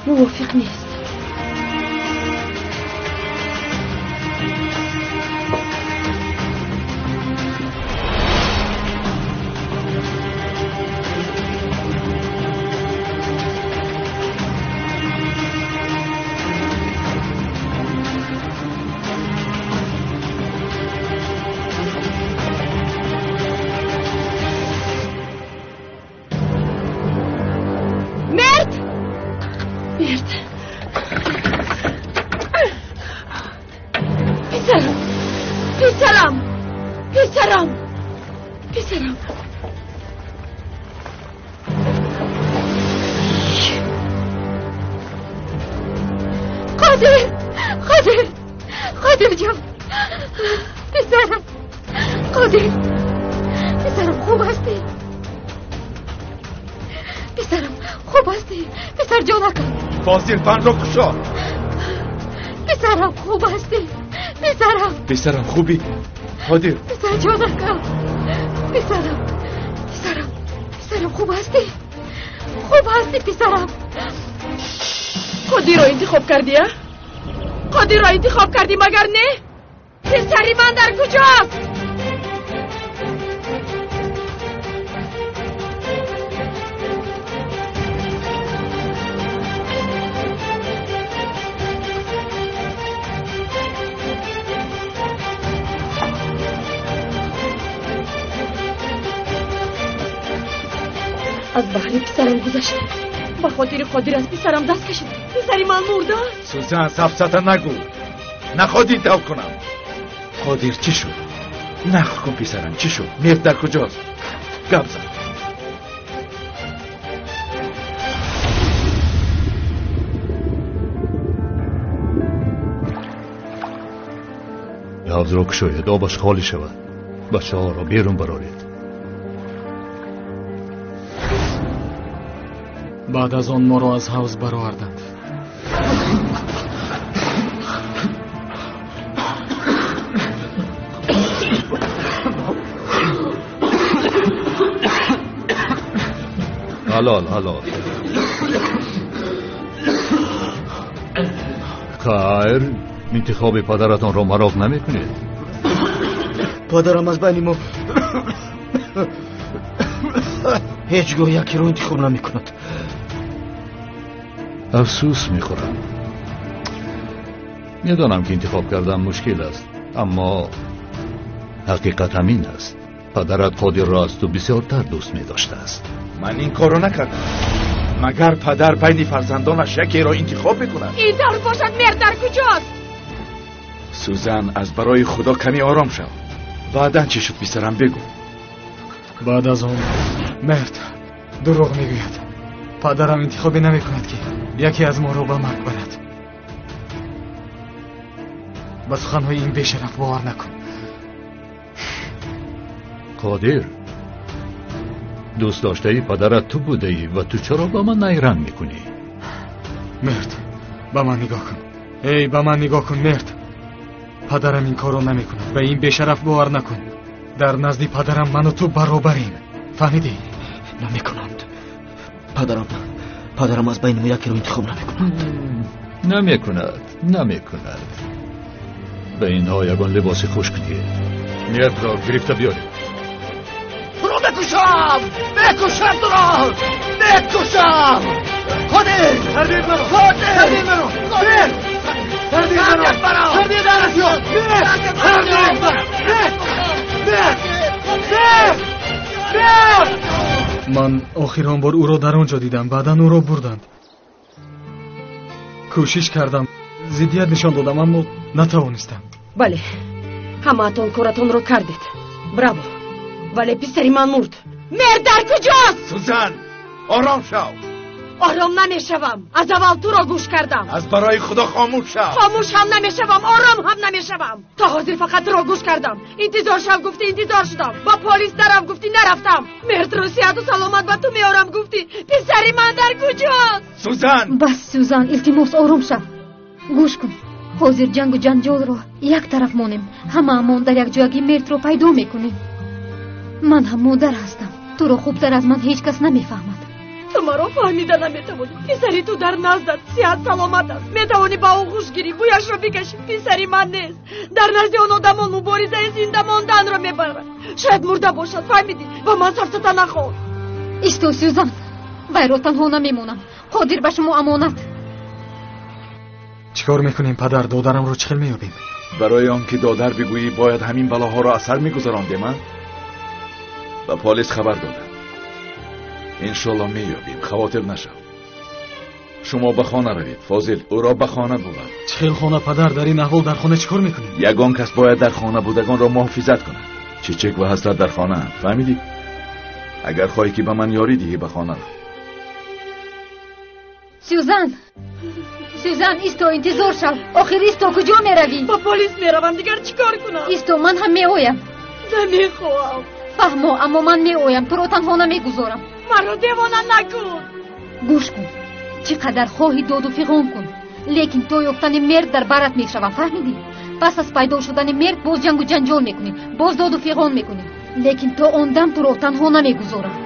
Мувофиқ нест. Писарам. Қодир, Қодир, Қодир ҷон. Писарам, Қодир. Писарам, хуб ҳастӣ? Писарам, хуб ҳастӣ? Писар ҷонакам. Фозил, бандро кушо. Писарам, хуб ҳастӣ? Писарам. Писарам, хубӣ? Қодир. Писар ҷонакам. Писарам, писарам, писарам, хуб ҳастӣ? Хуб ҳастӣ, писарам? Қодирро интихоб кардӣ, а? Қодирро интихоб кардӣ, магар не? Писари ман дар куҷост? Аз баҳри писарам гузашт. Ба хотири Қодир аз писарам даст кашид. Писари ман мурдааст. Сузан, сафсата нагӯ. Нахоҳӣ дав кунам. Қодир чӣ шуд? Нақл кун, писарам, чӣ шуд? Мирд дар куҷост? Гап зан. Ҳавзро кушоед, обаш холӣ шавад. Бачаҳоро берун бароред. Баъд аз он моро аз ҳавз бароварданд. Ҳалол, ҳалол. Хайр, интихоби падаратонро мароқ намекунед? Падарам аз байни мо ҳеҷ гоҳ якеро интихоб намекунад. Афсӯс мехӯрам. Медонам, ки интихоб кардан мушкил аст, аммо ҳақиқат ҳамин аст. Падарат Қодирро аз ту бисёртар дӯст медоштааст. Ман ин корро накардам. Магар падар байни фарзандонаш якеро интихоб мекунад? Ин тавр бошад, Мерд дар куҷост? Сузан, аз барои Худо каме ором шав. Баъдан чӣ шуд, писарам, бигӯ. Баъд аз он Мерд дурӯғ мегӯяд. Падарам интихобе намекунад, ки яке аз моро ба марг барад. Ба суханҳои ин бешараф бовар накун. Қодир, дӯст доштаи падарат ту будаӣ ва ту чаро ба ман найранг мекунӣ? Мерд, ба ман нигоҳ кун. Эй, ба ман нигоҳ кун, Мерд. Падарам ин корро намекунад. Ба ин бешараф бовар накун. Дар назди падарам ману ту баробарем. Фаҳмидӣ? Намекунанд. Падарам аз байни мо якеро интихоб намекунад. Намекунад, намекунад. Ба инҳо ягон либоси хушк диҳед. Мердро гирифта биёред. Туро мекушам! Мекушам туро! Мекушам! Қодир! Тардид маро! Қодир! Тардид маро! Қодир! Тардид маро! Тардид маро! Тардид! Мерд! Мерд! Мерд! Ман охирон бор ӯро дар он ҷо дидам. Баъдан ӯро бурданд. Кӯшиш кардам, зиддият нишон додам, аммо натавонистам. Бале, ҳамаатон коратонро кардед. Браво! Вале писари ман мурд. Мерд дар куҷост? Сузан, ором шав. Ором намешавам. Аз аввал туро гӯш кардам. Аз барои Худо хомӯш шав. Хомӯш ҳам намешавам, ором ҳам намешавам. То ҳозир фақат туро гӯш кардам. Интизор шав гуфтӣ, интизор шудам. Ба полис нарав гуфтӣ, нарафтам. Мердро сиҳату саломат ба ту меорам гуфтӣ. Писари ман дар куҷост? Сузан! Бас, Сузан, илтимос, ором шав. Гӯш кун. Ҳозир ҷангу ҷанҷолро як тараф монем. Ҳамаамон дар якҷоягӣ Мердро пайдо мекунем. Ман ҳам модар ҳастам. Туро хубтар аз ман ҳеҷ кас намефаҳмад. Ту маро фаҳмида наметавонӣ. Писари ту дар наздат сиҳат саломат аст. Метавонӣ ба оғӯш гирӣ, бӯяшро бикашӣ. Писари ман нест. Дар назди он одамон муборизаи зинда монданро мебарад. Шояд мурда бошад, фаҳмидӣ? Ба ман сафсата нахоҳ. Исто, Сюзан, вайро танҳо намемонам. Қодир ба шумо амонат. Чӣ кор мекунем, падар? Додарамро чӣ хел меёбем? Барои он ки додар бигӯӣ, бояд ҳамин балоҳоро аз сар мегузарондем, а? Ба полис хабар додам. Иншолло меёбем, хавотир нашав. Шумо ба хона равед, Фозил, ӯро ба хона бубар. Чӣ хел хона, падар? Дар ин аҳвол дар хона чӣ кор мекунем? Ягон кас бояд дар хона будагонро муҳофизат кунад. Чичек ва Ҳасрат дар хонаанд, фаҳмидӣ? Агар хоҳӣ ки ба ман ёрӣ диҳӣ, ба хона рав. Сюзан, Сюзан, исто, интизор шав. Охир исто, куҷо меравӣ? Ба полис меравам, дигар чӣ кор кунам? Исто, ман ҳам меоям. Намехоҳам. Фаҳмо, аммо ман меоям, туро танҳо намегузорам. Маро девона накун. Гӯш кун, чӣ қадар хоҳӣ доду фиғон кун, лекин то ёфтани мерд дар барат мешавам, фаҳмидӣ? Пас аз пайдо шудани мерд боз ҷангу ҷанҷол мекунӣ, боз доду фиғон мекунӣ, лекин то он дам туро танҳо намегузорам.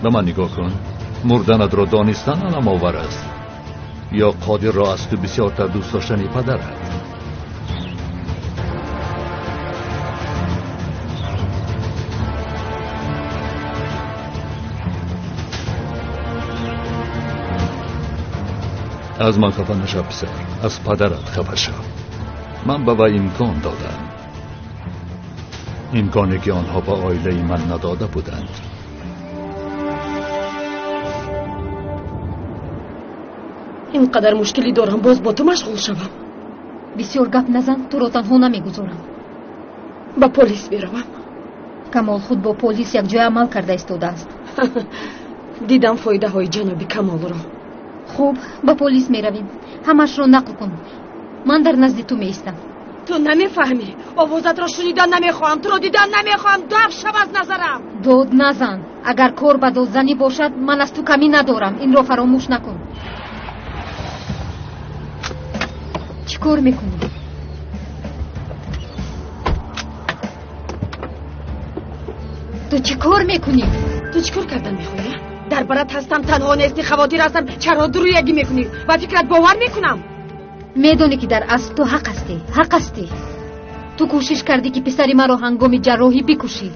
Ба ман нигоҳ кун. Мурданатро донистан аламовар аст ё Қодирро аз ту бисёртар дӯст доштани падарат? Аз ман хафа нашав, писар, аз падарат хафа шав. Ман ба вай имкон додам, имконе ки онҳо ба оилаи ман надода буданд. Ин қадар мушкилӣ дорам, боз бо ту машғул шавам. Бисёр гап назан, туро танҳо намегузорам. Ба полис меравам. Камол худ бо полис якҷоя амал карда истодааст. Дидам фоидаҳои ҷаноби Камолро. Хуб, ба полис меравем. Ҳамашро нақл кун. Ман дар назди ту меистам. Ту намефаҳмӣ. Овозатро шунидан намехоҳам, туро дидан намехоҳам. Даф шав аз назарам. Дод назан. Агар кор ба додзанӣ бошад, ман аз ту камӣ надорам. Инро фаромӯш накун. Чӣ кор мекунӣ? Ту чӣ кор мекунӣ? Ту чӣ кор кардан мехоҳӣ? Дар барат ҳастам, танҳо нестӣ, хавотир ҳастам. Чаро дурӯягӣ мекунӣ? Ба фикрат бовар мекунам. Медонӣ ки дар асл ту ҳақ ҳастӣ, ҳақ ҳастӣ. Ту кӯшиш кардӣ ки писари маро ҳангоми ҷарроҳӣ бикушӣ,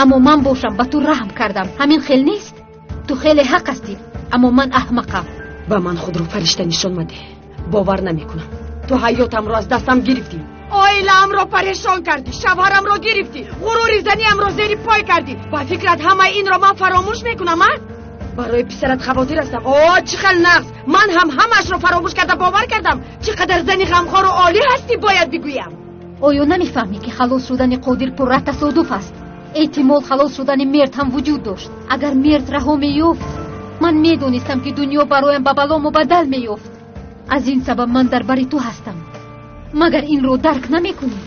аммо ман бошам ба ту раҳм кардам. Ҳамин хел нест? Ту хеле ҳақ ҳастӣ, аммо ман аҳмақам. Ба ман худро фаришта нишон мадеҳ. Бовар намекунам. Ту ҳаётамро аз дастам гирифтӣ, оилаамро парешон кардӣ, шавҳарамро гирифтӣ, ғурури заниамро зери пой кардӣ. Ба фикрат ҳамаи инро ман фаромӯш мекунам, а? Барои писарат хавотир ҳастам. О, чӣ хел нағз! Ман ҳам ҳамаашро фаромӯш карда бовар кардам. Чӣ қадар зани ғамхору олӣ ҳастӣ, бояд бигӯям. Оё намефаҳмӣ ки халос шудани Қодир пурра тасодуф аст? Эҳтимол халос шудани мерд ҳам вуҷуд дошт. Агар мерд раҳо меёфт, ман медонистам ки дунё бароям ба бало мубаддал меёфт. Аз ин сабаб ман дар бари ту ҳастам. Магар инро дарк намекунӣ?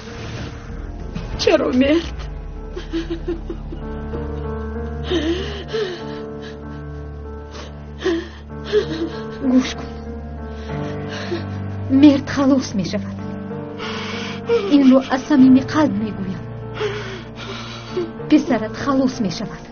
Чаро мерд? Гӯш кун, мерд халос мешавад. Инро аз самими қалб мегӯям. Писарат халос мешавад.